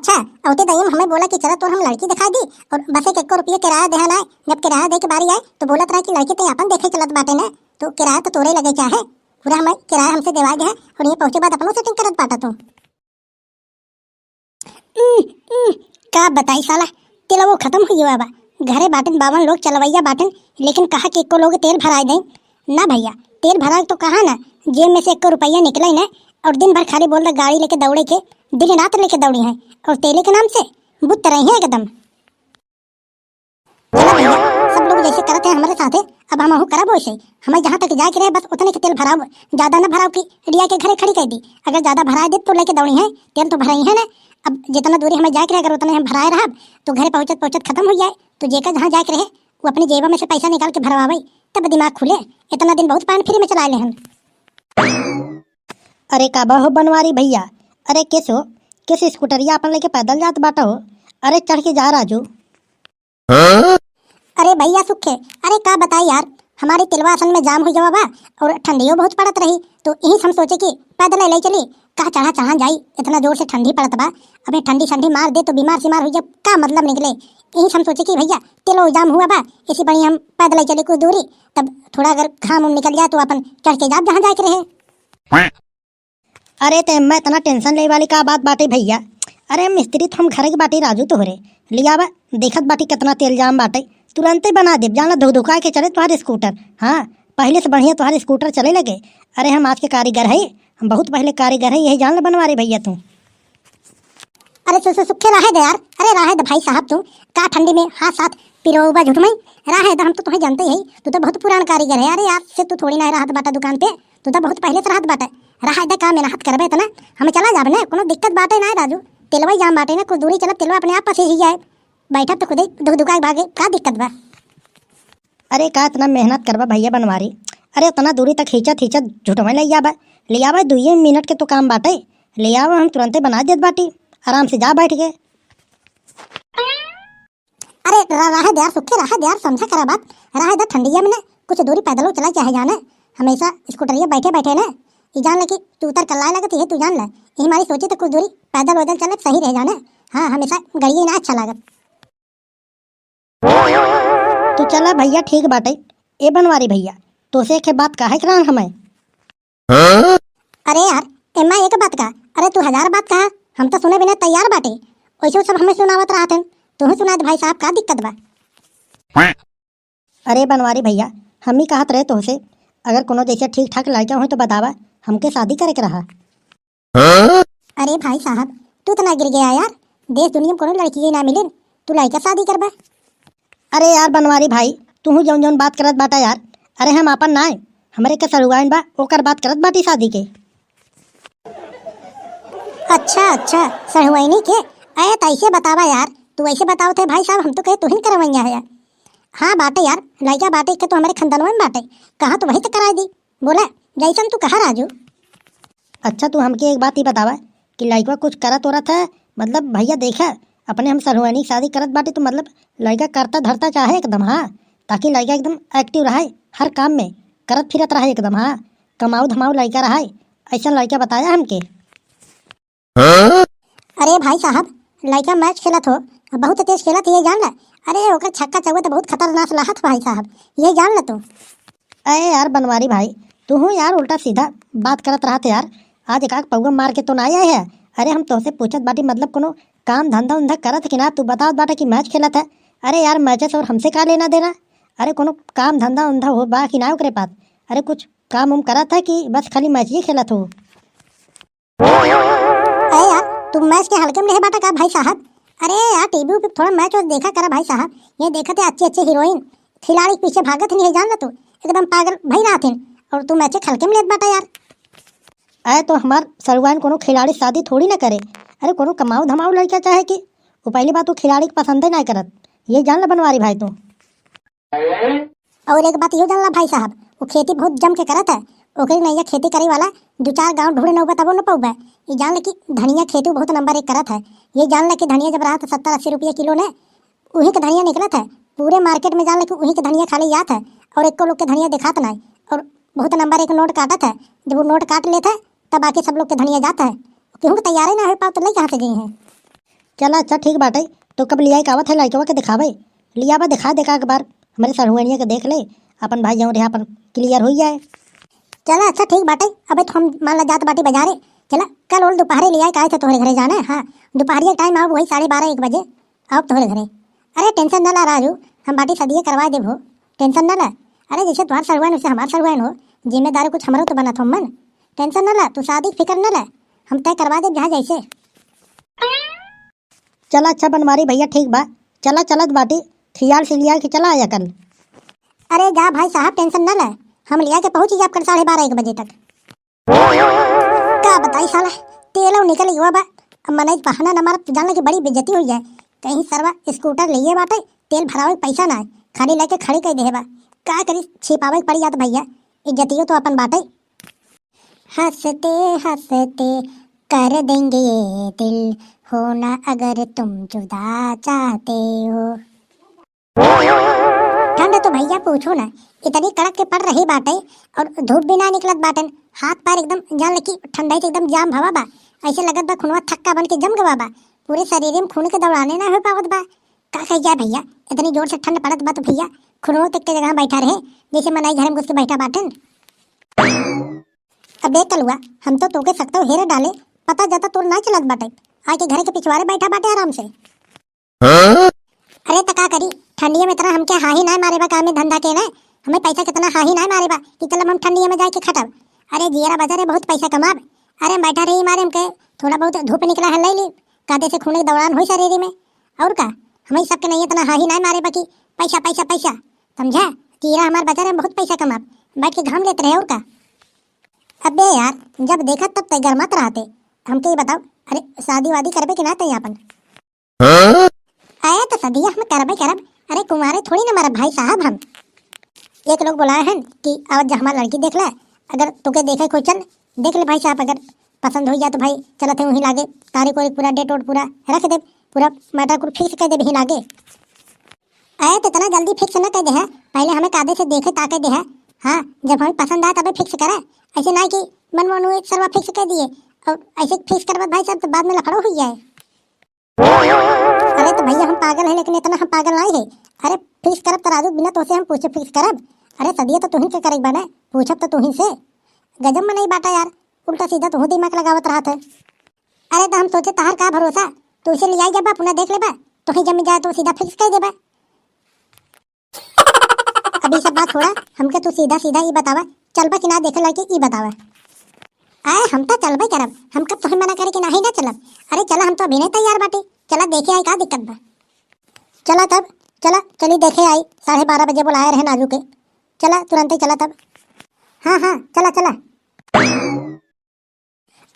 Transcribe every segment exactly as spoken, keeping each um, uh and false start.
अच्छा, अउते दइया में हमें बोला कि चला तोर हम लड़की दिखाई दी, और बस एक एको रुपया किराया देहा नाय। जब किराया दे के बारी आए तो बोलत रहा कि लड़की तो अपन देखे चलत बाटे ना, तो किराया तो तोरे लगे चाहे, पूरा हमें किराया हमसे देवाई दे, और ये पहुँचे बाद अपनो सेटिंग करत बाटा तू। उम, उम, का बताई साला, तेलवो खत्म हो गया बा। घरे बाटिन बावन लोग चलवैया बाटिन, लेकिन कहा कि एको लोग तेल भराए दें। ना भैया, तेल भराए तो कहा ना, जेब में से एको रुपया निकले ना, और दिन भर खाली बोल रहा गाड़ी लेके दौड़े के, दिन रात लेके दौड़ी हैं, और तेले के नाम से बुत रही हैं एकदम। चला भैया, सब लोग जैसे करत हैं हमरे साथे, अब हमहू करब वैसे। हमें जहाँ तक जाए के रहे बस उतने के तेल भराओ, ज्यादा ना भराओ कि रिया के घरे खड़ी कर दी। अगर ज्यादा भराए दे तो लेके दौड़ी हैं, तेल तो भराई है ना। अब जितना दूरी हमें जाए के रहे अगर उतने हम भराए रहब तो घरे पहुँचत पहुँचत खत्म हो जाए, तो जेकर जहाँ जाए के रहे वो अपनी जेबा में से पैसा निकाल के भरवावे, तब दिमाग खुले। इतना दिन बहुत पान फ्री में चला ले हम। अरे का बा हो बनवारी भैया, अरे किस हो, किस स्कूटरिया अपन लेके पैदल जात बाटा हो? अरे चढ़ के जा राजू। अरे भैया सुखे, अरे का बताई यार, हमारी तिलवा असल में जाम हो जावा बा और ठंडियो बहुत पड़त रही, तो यही हम सोचे कि पैदल ले चली, का चढ़ा चढ़ा जाई, इतना जोर से ठंडी पड़त बा, अबे ठंडी ठंडी मार दे तो बीमार सीमार हो जाए, का मतलब निकले। यही हम सोचे कि भैया तिलो जाम हुआ बा, इसी बढ़िया हम पैदल चली कुछ दूरी, तब थोड़ा अगर घाम उम निकल जाए तो अपन चढ़ के जाब जहाँ जाए के रहे। अरे ते मैं इतना टेंशन ले वाली का बात बाटे भैया? अरे मिस्त्री तो हम घर के बाटे राजू तोहरे, लियावा, देखत बाटी कितना तेल जाम बाटे, तुरंते बना देब, जान ला धुक धुका के चले तुहार स्कूटर। हाँ, पहले से बढ़िया तुहार स्कूटर चले लगे। अरे हम आज के कारीगर है, हम बहुत पहले कारीगर है, यही जान ला बनवारी भैया तू। अरे सु, सु, सुखे रहे दे यार, अरे रहे दे भाई साहब तू, का ठंडी में हाथ साथ पिरोबा झुठमई, रहे दे, हम तो तुम्हें जानते ही, तू तो बहुत पुरान कारीगर है। अरे यार से तू थोड़ी ना रहत बाटा दुकान पे, तू तो बहुत पहले से रहत बाटा, रहे दे, का मेहनत करबे इतना, हमें चला जाब ने, कोनो दिक्कत बाटे ना राजू, तेलवा जाम बाटे ना, कुछ दूरी चलब तेलवा अपने आप पसी ही जाए, बैठब तो खुदे धुक धुका के भागे, का दिक्कत बा? अरे का इतना मेहनत करबा भैया बनवारी? अरे उतना दूरी तक खींचत खींचत झुटवे ले आबा, ले आबा, दुइये मिनट के तो काम बाटे, ले आवा, हम तुरंते बना देत बाटी, आराम से जा बैठ के। अरे रा-, रहे दे यार सुखे, रहे दे यार, समझा करा बात, रहे दे, ठंडिया में ना कुछ दूरी पैदल चला चाहे जाना, हमेशा स्कूटरिया बैठे बैठे ना, ये जान ले कि तू उतर कल्लाए लगत है, तू जान ले, यही मारी सोची तो कुछ दूरी पैदल वैदल चले सही रह जाना। हाँ, हमेशा गड़िए ना अच्छा लागत। तो चला भैया, ठीक बाटे। ए बनवारी भैया, तोसे एक बात कहे के रहन हमें। अरे यार, एमा एक बात का, अरे तू हजार बात कहा, हम तो सुने बिना तैयार बाटे। वैसे सब हमें सुनावत रहत हैं, तू ही सुना दे भाई साहब, का दिक्कत बा? अरे बनवारी भैया, हम ही कहत रहे तोहसे, अगर कोनो जैसे ठीक ठाक लड़का होई तो बतावा, हमके शादी करे के रहा। अरे भाई साहब, तू तो ना गिर गया यार, देश दुनिया में कोनो लड़की ही ना मिले, तू लड़का शादी करबा? अरे यार बनवारी भाई, तू जौन जौन बात करत बाटा यार, अरे हम आपन ना है, हमरे के सड़ुआइन बा, ओकर बात करत बाटी शादी के। अच्छा अच्छा, सड़ुआइनी के? अरे तैसे बतावा यार, तू ऐसे बताओ थे भाई साहब, हम तो कहे तू ही करवैया है यार। हाँ बाटे यार, लड़का बाटे के तो हमारे खानदानवा में बाटे, कहा तो वही तो कराए दी। बोला, जैसन तू कहा राजू। अच्छा तू हमके एक बात ही बतावा कि लड़का कुछ करत ओरत है, मतलब भैया देखा, अपने हम सड़ुआइनी की शादी करत बाटे तो मतलब लड़का करता धरता चाहे एकदम, हाँ, ताकि लड़का एकदम एक्टिव रहे हर काम में, करत फिरत रहे एकदम, हाँ, कमाऊ धमाऊ लड़का रहे, ऐसा लड़का बताया हमके। अरे भाई साहब, लड़का मैच खेलत हो, बहुत तेज खेलत है, ये जान ला। अरे ओकर छक्का चौका तो बहुत खतरनाक लागत भाई साहब, ये जान ला तू। अरे यार बनवारी भाई, तू हूँ यार उल्टा सीधा बात करत रहत यार। आज एक आध पौवा मार के तो ना आए है। अरे हम तोहसे पूछत बाटी, मतलब कोनो काम धंधा उंधा करत कि ना? तू बतावत बाटा कि मैच खेलत है। अरे यार मैच से और हमसे का लेना देना? अरे कोनो काम धंधा उंधा हो बा कि ना ओकरे पास? अरे कुछ काम उम करत है कि बस खाली मैच ही खेलत हो? अरे यार, तू मैच के हल्के में लेहे बाटा का भाई साहब? अरे यार, टीवी पे थोड़ा मैच वैच देखा करा भाई साहब। ये देखत है अच्छे अच्छे हीरोइन, खिलाड़ी के पीछे भागत ही नहीं है, जान ला तू, एकदम पागल भई रहत हैं, और तू मैच के हल्के में लेत बाटा यार। अरे तो हमार सड़ुआइन कोनो खिलाड़ी शादी थोड़ी ना करे। अरे कोनो कमाऊ धमाऊ लड़का चाहे कि, वो पहली बात वो खिलाड़ी के पसंद ही ना करत, ये जान ला बनवारी भाई तू। और एक बात यो जानला भाई साहब, वो खेती बहुत जम के करत है। ओकरे नैया खेती करे वाला दो चार गांव ढूंढे न उबा तबो न पउबे। ये जान ले कि धनिया खेती बहुत नंबर एक करत है। ये जान ले कि धनिया जब रहत सत्तर अस्सी रुपये किलो ने, उही के धनिया निकलत है। पूरे मार्केट में जान ले कि उही के धनिया खाली जात है और एको लोग के धनिया दिखात ना है। और बहुत नंबर एक नोट काटत है। जब वो नोट काट लेत है तब बाकी सब लोग के धनिया जात है। केहू के तैयारे ना हो पाओ तो ले कहाँ से गई है? चला अच्छा ठीक बाटे, तो कब लियाए के आवत है लड़कवा के दिखावे? लियावा दिखा दे का एक बार, हमरे सरहुआनिया के देख ले, अपन भाई जौन रहा अपन clear होइ जाए। चला अच्छा ठीक बाटे, अबे तो हम मान ला जात बाटी बाजारे। चला कल ओल दोपहरे लियाए के आए थे तोहरे घरे जाना है, हाँ दोपहरिया के time आओ वही साढ़े बारह एक बजे। अब तोहरे घरे। अरे tension न ला राजू, हम बाटी सदिये करवा देब हो, tension न ला। अरे जैसे तोहार सरहुआइन वैसे हमार सरहुआइन हो, जिम्मेदार कुछ हमरो तो बनत हो मन। Tension न ला, तू शादी के फिक्र न ला, हम तय करवा देब जहाँ जैसे। चला अच्छा बनवारी भैया ठीक बा, चला चलत बाटी, खियाल से लिया के चला आया कल। अरे जा भाई साहब tension न ला, हम लिया के पहुँच जाब कल साढ़े बारह एक बजे तक। का बताई साला, तेलौ निकल गवा बा। अब मनई बहाना न मारत, जान लगे बड़ी बेइज्जती होइ जाए। कहीं सरवा scooter लिए बाटे, तेल भरावे के पैसा ना है, खाली लेके खड़ी कर देहे बा। का करी, छिपावे के पड़ी जात भैया, इज्जतियो तो अपन बाटे। हंसते हंसते कर देंगे ये दिल, होना अगर तुम जुदा चाहते हो। ठंड तो भैया पूछो ना, इतनी कड़क के पड़ रही बाटे और धूप भी ना निकलत बाटन, हाथ पैर एकदम जान ले कि ठंडाई से एकदम जाम भवा बा। ऐसे लगत बा खुनवा थक्का बन के जम गवा बा, पूरे शरीर में खून के दौड़ाने ना हो पावत बा। का कही जाए भैया, इतनी जोर से ठंड पड़त बा तो भैया खुनवा तक के जगह बैठा रहे, जैसे मनई घर में घुस के बैठा बाटन। अबे कलुआ, हम तो तोके सकतौ हेरे डाले, पता जाता तोर ना चलत बाटे, आके घरे के पिछवारे बैठा बाटे आराम से। अरे त का करी, ठंडिया में इतना हमके हाही नाय मारे बा काम धंधा के ना, हमें पैसा कितना हाही नाय मारे बा कि चलब हम ठंडिया में जाके खटब। अरे जियरा बजा रे, बहुत पैसा कमाब। अरे हम बैठा रही मारे हमके थोड़ा बहुत धूप निकला है ले ली, कादे से खून के दौरान होई शरीर में। और का, हमें सबके नहीं इतना हाही नाय मारे बा कि पैसा पैसा पैसा, समझा? जियरा हमार बजा रे, हम बहुत पैसा कमाब, बैठ के घाम लेत रहे और का। अबे यार, जब देखत तब तय गरमात रहते, हमके ये बताओ, अरे शादी वादी करबे कि ना तय अपन? अरे तो सदिया हम करबे करब, अरे कुंवारे थोड़ी ना मरब भाई साहब हम। एक लोग बोलाए हैं कि आवत जा हमार लड़की देख ले, अगर तोके देखे कोई चल, देख ले भाई साहब, अगर पसंद हो जाए तो भाई चलत है वहीं लागे, तारीख वारीख पूरा date वोट पूरा रख दे, पूरा matter कुल fix कर दे वहीं लागे। अरे तो इतना जल्दी fix न कर दे है, पहले हमें कायदे से देखे ताके दे है। हाँ, जब हमें पसंद आए तबे fix करे, ऐसे ना कि मन मन हुए सरवा fix कर दिए और ऐसे fix करबत भाई साहब तो बाद में लफड़ो हो जाए। अरे तो भैया हम पागल है, लेकिन इतना हम पागल नहीं है। अरे fix करब तो राजू बिना तोसे हम पूछे fix करब। अरे सदिया तो तुहिन के करे बने, पूछब तो तुहिन से। गजब मनई बाटा यार, उल्टा सीधा तुहू दिमाग लगावत रहत है। अरे तो हम सोचे तहार का भरोसा, तू उसे लियाई जाबा, अपना देख लेबा, तुही जमी जाए तो सीधा fix कर देबा। अभी सब बात छोड़ा, हमके तू सीधा सीधा ई बतावा, चलबा कि ना देखे लड़की ई बतावा। आए हम तो चलबे करब, हम कब तोहे मना करे कि नाही ना चलब। अरे चला, हम तो अभी नहीं तैयार बाटी, चला देखे आई का दिक्कत बा। चला तब, चला चली देखे आई, साढ़े बारह बजे बुलाए रहे नाजू के। चला तुरंते चला तब। हाँ हाँ चला चला।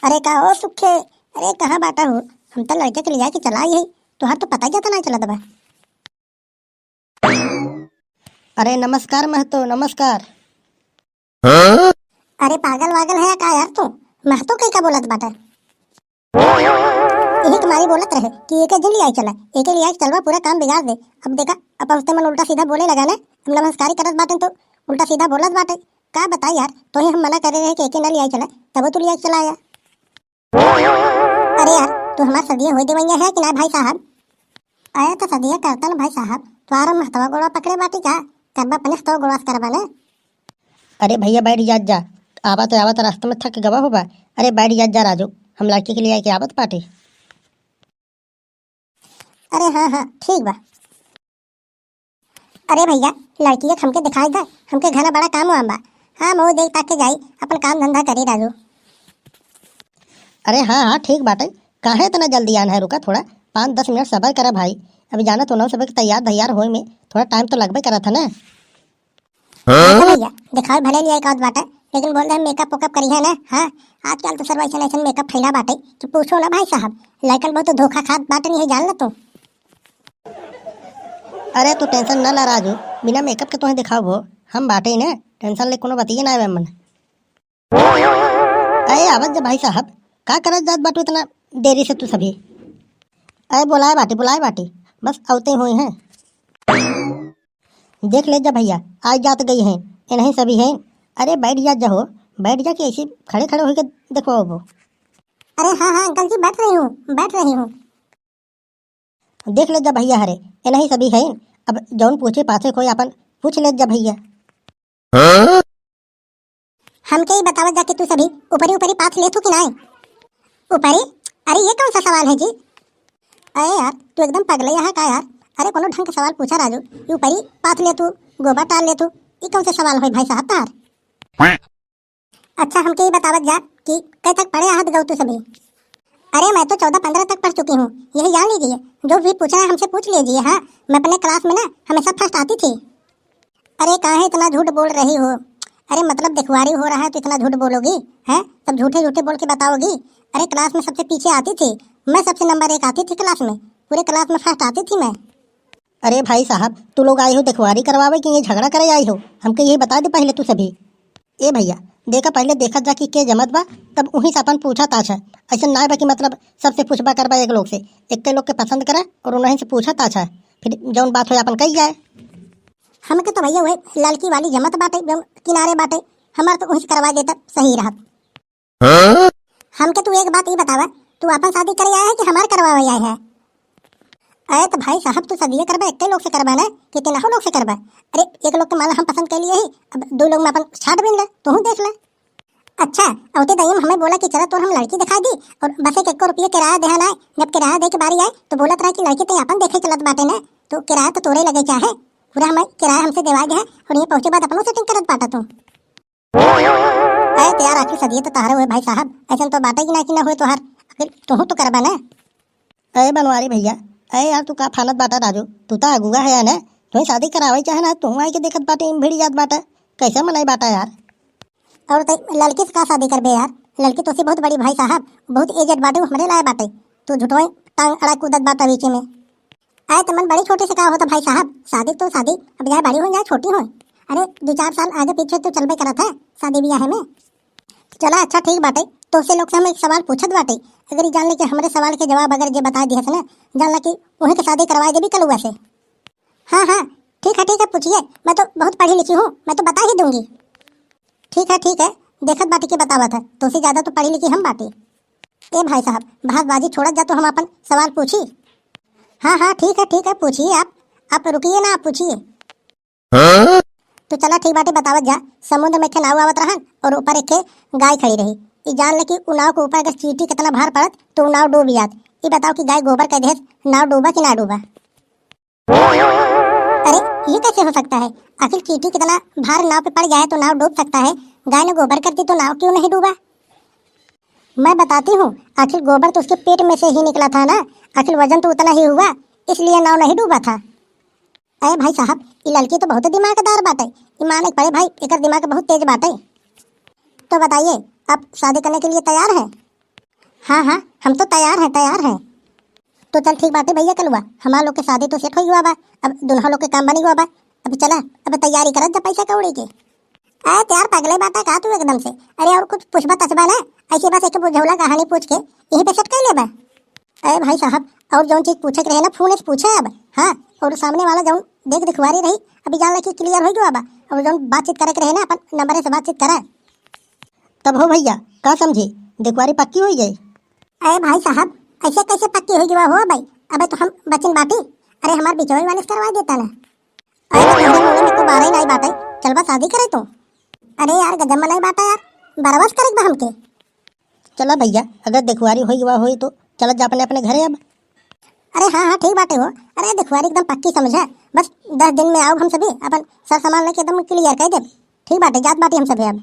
अरे का हो सुखे, अरे कहाँ बाटा हो? हम तो लड़के के ले जाके चला आई है, तुहार तो पता ही जाता नहीं चलत बा। अरे नमस्कार महतो, नमस्कार। अरे पागल वागल है का यार तू? महतो के का बोलत बाटा? यही तुम्हारी बोलत रहे कि एके जिन ले आई चला, एके ले आई चलवा पूरा काम बिगाड़ दे। अब देखा, अब उसते मन उल्टा सीधा बोले लगा ना, हम नमस्कारी करत बाटे तो उल्टा सीधा बोलत बाटे। का बताई यार, तोही हम मना करे रहे कि एके न ले आई चला, तबो तू ले आई चला आया। अरे यार, तू हमार सदिया होई देवैया है कि ना भाई साहब? अरे तो सदिया करता ना भाई साहब, तुम्हारा महतवा गोड़वा पकड़े बाटी का? करबा अपने हथवा गोड़वा से करबा ना। अरे भैया बैठ जात जा, आवत आवत रास्ते में थक गवा होबा। अरे बैठ जात जा राजू, हम लड़की के ले आके आवत बाटी। अरे हाँ हाँ ठीक बा। अरे भैया, लड़किया के हमके दिखाई दा, हमके घना बड़ा काम वाम बा। हाँ, मऊ देख ताक के जाई, अपन काम धंधा करी राजू। अरे हाँ हाँ ठीक बाटे, काहे इतना जल्दी आन है, रुका थोड़ा, पाँच दस मिनट सबर करा भाई। अभी जाना तो नौ सबके तैयार धैयार होए में थोड़ा टाइम तो लगबे करत है ना। हाँ तो भैया, दिखावे भले नहीं आए बाटे, लेकिन बोल रहे मेकअप वेकअप करी है ना। हाँ, आजकल तो सरवा ऐसे ऐसे मेकअप फैला बाटे कि पूछो ना भाई साहब, लड़कन बहुत धोखा खात बाटे, नहीं जान ला तू। अरे तू टेंशन ना ला राजू, बिना मेकअप के तोहे दिखाओ भो, हम बाटे ही ना, टेंशन ले कोनो बतिये ना आवे मन। अरे आवत जा भाई साहब, का करत जात बाटू इतना देरी से तू सभी? अरे बोलाए बाटी, बोलाए बाटी, बस आवते हुए हैं। देख ले जा भैया, आ जात गई हैं, इन्हीं सभी हैं। अरे बैठ जा, जा हो, बैठ जा कि ऐसे खड़े खड़े होके देखो अब। अरे हाँ हाँ अंकल जी, बैठ रही हूँ, बैठ रही हूँ। देख ले जा भइया हरे, ए नहीं सभी है, अब जौन पूछे पाछे कोई आपन पूछ ले जा भइया। हमके ही बतावत जा कि तू सभी ऊपरी ऊपरी पाथ लेथू कि नाय? ऊपरी? अरे ये कौन सा सवाल है जी? अरे यार, तू एकदम पगले यहाँ का यार? अरे कोनो ढंग के सवाल पूछा राजू, ये ऊपरी पाथ लेथू, गोबर टार लेथू, ये कौन से सवाल होय भाई साहब तार? अच्छा, हमके ही बतावत जा कि कई तक पढ़े आहत गौ तू सभी? अरे, मैं तो चौदह पन्द्रह तक पढ़ चुकी हूँ। यही जान लीजिए, जो भी पूछना है हमसे पूछ लीजिए। हाँ, मैं अपने क्लास में ना हमेशा फर्स्ट आती थी। अरे, काहे इतना झूठ बोल रही हो? अरे, मतलब देखवारी हो रहा है तो इतना झूठ बोलोगी? हैं, सब झूठे झूठे बोल के बताओगी। अरे, क्लास में सबसे पीछे आती थी मैं, सबसे नंबर एक आती थी क्लास में, पूरे क्लास में फर्स्ट आती थी मैं। अरे भाई साहब, तू लोग आई हो देखवारी करवावे कि ये झगड़ा करे आई हो? हमके ये बता दे पहले तू सभी। ए भइया, देखा पहले देखत जा कि के जमत बा, तब उहीं से अपन पूछा ताछ है। ऐसे ना बा कि मतलब सबसे पूछबा करबा एक लोग से, एक लोग के पसंद करा और उन्हीं से पूछा ताछ है, फिर जौन बात हो अपन कही जाए। हमके तो भइया वही लड़की वाली जमत बाटे, जौन किनारे बाटे, हमार तो उहीं से करवा देता सही रहत। हमके तू एक बात ई बतावा, तू आपन शादी करे आया है कि हमार करवावे आया है? अरे तो भाई साहब, तू शादिये करबा, एक्के लोग से करबा ना, कि तीनों लोग से करबा? अरे एक लोग के मान ला हम पसंद कर लिए ही, अब दो लोग में अपन छाट बीन ले, तू देख ले। अच्छा, औते दईम हमें बोला कि चला तोर हम लड़की दिखा दी और बस एक एक्को रुपये किराया देहा ना, जब किराया दे के बारी आए तो बोलत रहा कि लड़की ते अपन देखे चलत बाटे ना, तो किराया तो तोरे लगे चाहे, पूरा हमें किराया हमसे देवा गया है और ये पहुँचे बाद अपनो सेटिंग करत बाटा तू। अरे तो यार, आखिर सदिये तो तहरे हुए भाई साहब, ऐसन तो बाटे कि ना कि ना हुए तोहार, आखिर तुहू तो करबा ना। अरे बनवारी भइया, अरे यार, तू का फानत बाटा राजू, तू तो अगुआ है ना, तुही शादी करावे चाहे ना, तुहू आई के देखत बाटे, इन भिड़ी जात बाटा, कैसे मनई बाटा यार? और ते लड़की से का शादी करबे यार, लड़की तो सी बहुत बड़ी भाई साहब, बहुत एजेड बाटे, हमरे लाए बाटे, तू झुटवाई टांग अड़ा कूदत बाटा बीचे में। अरे तो मन बड़ी छोटी से का होता भाई साहब, शादी तो शादी, अब चाहे बड़ी हो चाहे छोटी हो। अरे दो चार साल आगे पीछे तो चलबे करत है शादी ब्याह में। चला अच्छा ठीक बाटे, तोसे लोग से हम एक सवाल पूछत बाटे, अगर ई जान ले कि हमरे सवाल के जवाब अगर जे बता दिहस ना, जान ला कि उहे के शादी करवाए देबी कलुआ से। हाँ हाँ, ठीक है ठीक है, पूछिए, मैं तो बहुत पढ़ी लिखी हूँ, मैं तो बता ही दूंगी। ठीक है ठीक है, देखत बाटी के बतावत है, तोसे ज्यादा तो पढ़ी लिखी हम बाटी। ए भाई साहब, बहसबाजी छोड़त जा तो हम अपन सवाल पूछी। हाँ हाँ ठीक है ठीक है, पूछिए आप, आप रुकिए ना, आप पूछिए। तो चला ठीक बाटे, बतावत जा। समुद्र में एक ठे नाव आवत रहन और ऊपर एक ठे गाय खड़ी रही। ई जान ले कि उ नाव के ऊपर अगर चींटी कितना भार पड़त तो उ नाव डूब जात। ई बताओ कि गाय गोबर कह देहस, नाव डूबा कि ना डूबा? अरे ये कैसे हो सकता है? आखिर चींटी कितना भार नाव पे पड़ जाए तो नाव डूब सकता है, गाय ने गोबर कर दी तो नाव क्यों नहीं डूबा? मैं बताती हूँ, आखिर गोबर तो उसके पेट में से ही निकला था ना, आखिर वजन तो उतना ही हुआ, इसलिए नाव नहीं डूबा था। अरे भाई साहब, ई लड़की तो बहुत दिमागदार बाटे, ई माने के पड़े भाई, एकर दिमाग बहुत तेज बाटे। तो बताइए, आप शादी करने के लिए तैयार हैं? हाँ हाँ, हम तो तैयार हैं, तैयार हैं। तो चल ठीक बाटे भइया कलुआ, हमार लोग के शादी तो सेट हो गवा बा, अब दुल्हा लोग के काम बनी गवा बा। अब चला, अब तैयारी करत जा पैसा कौड़ी के। अरे तो यार पगले बाटा का तू एकदम से? अरे और कुछ पूछबा तछबा ना, ऐसे बस एक बुझौला कहानी पूछ के यहीं पे सेट कर लेबा। अरे भाई साहब, और जौन चीज पूछे के रहे ना फोन से पूछे अब। हाँ, और सामने वाला जौन देख दिखवारी रही, अभी जान ला कि क्लियर हो गवा बा। और जौन बातचीत करे के रहे ना अपन नंबर से बातचीत करा। तब हो भइया, का समझे, दिखवारी पक्की हो गई? अरे भाई साहब, ऐसे कैसे पक्की हो गवा हो भाई? अबे तो हम बचिन बाटी। अरे हमार बिचौली वाले से करवा देता ना। अरे तो तोहरे मुंह में तो बारह ही नहीं बाटे, चलबा शादी करे तू। अरे यार गजब मनई बाटा यार, बरबस करे बा हमके। चला भइया, अगर दिखवारी होई गवा होई तो चलत जा अपने अपने घरे अब। अरे हाँ हाँ ठीक बाटे हो। अरे दिखवारी एकदम पक्की समझा, बस दस दिन में आओ हम सभी अपन सर सामान लेके एकदम क्लियर कर देब। ठीक बाटे, जात बाटी हम सभी अब।